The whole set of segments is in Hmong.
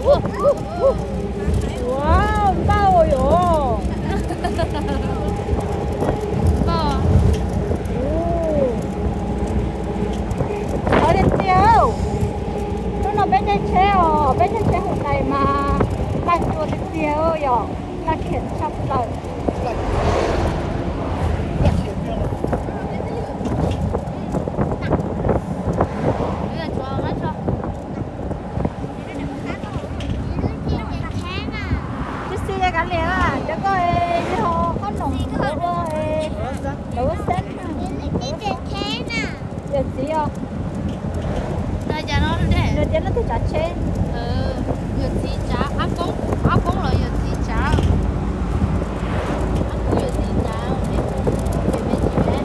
Wow, npau yom. Npau. Ntxhov tiag tiag. Hnub no peb caij tsheb os, peb caij tsheb hauv tais mas npau cuag tiag tiag yom, npau khiav tshaj plaws. Tib si kav liam, cov koj yog qhob noom ua lawv ua xeeb. Yawm txiv os. Nws tias nws twb tsav tsheb. Yawm txiv tsav, ab koob, ab koob los yawm txiv tsav. Ab koob yawm txiv tsav, peb pum, peb pum tsis peb.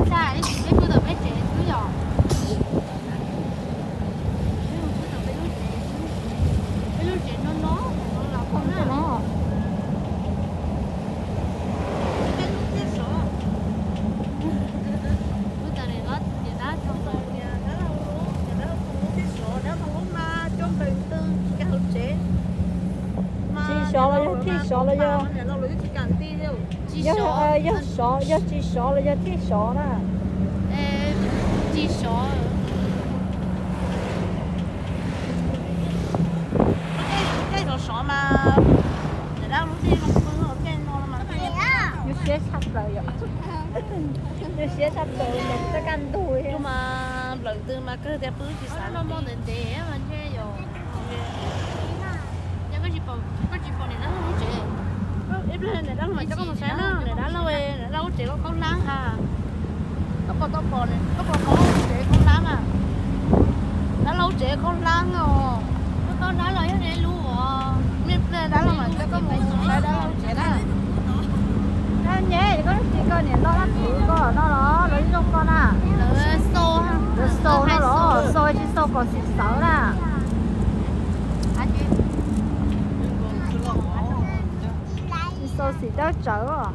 Xav peb pw tom peb tsev xwb yom. Peb pw tom peb lub tsev xwb. Peb lub tsev no no, no los peb na. Peb lub tiaj sov. Lub tas niam no niam dab tog ntawd. Niam dab lub, niam dab lub tiaj sov, dab tog lub mas coj nplees twg tsis kam hauv tsev. Tsis sov los yog thiaj sov los yog? Niam laus lawv twb tsis kam nti li. Yog, yog sov, yog tsis sov los yog thiaj sov na? Tsis sov. Lub caij sov sov mas, niam dab lub caij zoo pw, caij no mas nyuaj siab tshaj plaws yom. Nyuaj siab tshaj plaws, niam tsis txawj kaj ntug li. Mas nplees twg mas kawg tias pw tsis xav ntev ntev mas ntshe yog. Yog koj tsis pom, koj tsis pom niam dab laug lub tsev. Ib pliag niam dab laug mas coj koj mus saib na, niam dab laug, niam dab laug lub tsev koj khaub hlab ha. Koj puas tau pom, koj puas pom lub tsev khaub hlab mas? Dab laug lub tsev khaub hlab os. Koj dab laug yog niam lub os. Ib pliag dab laug mas coj koj mus saib dab laug lub tsev na. Nyab, koj tsis koj niam loj dab txwv koj no los lawv zoo koj na? Lawv xau no los xau tsis xau kom xim xawv na. Tsis xau xim dawb tsawv os.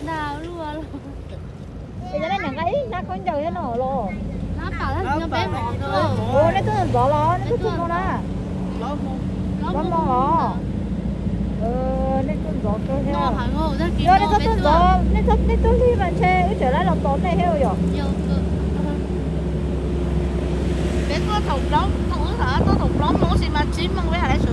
Nag luaj los. Es yog nej niam nqa ib hnab khaub ncaws thiab no los? Ua nej tuaj ntxov los nej tuaj txog no na? Lob Moos los? Nej tuaj ntxov kawg thiab. Yog nej txhob tuaj ntxov, nej txhob, nej tuaj lig mas ntshe wb tseem laib los tos nej thiab yom. Peb tuaj thaum plaub, thaum wb tuaj thaum plaub moos tab sis mas tsib moos peb hais laiv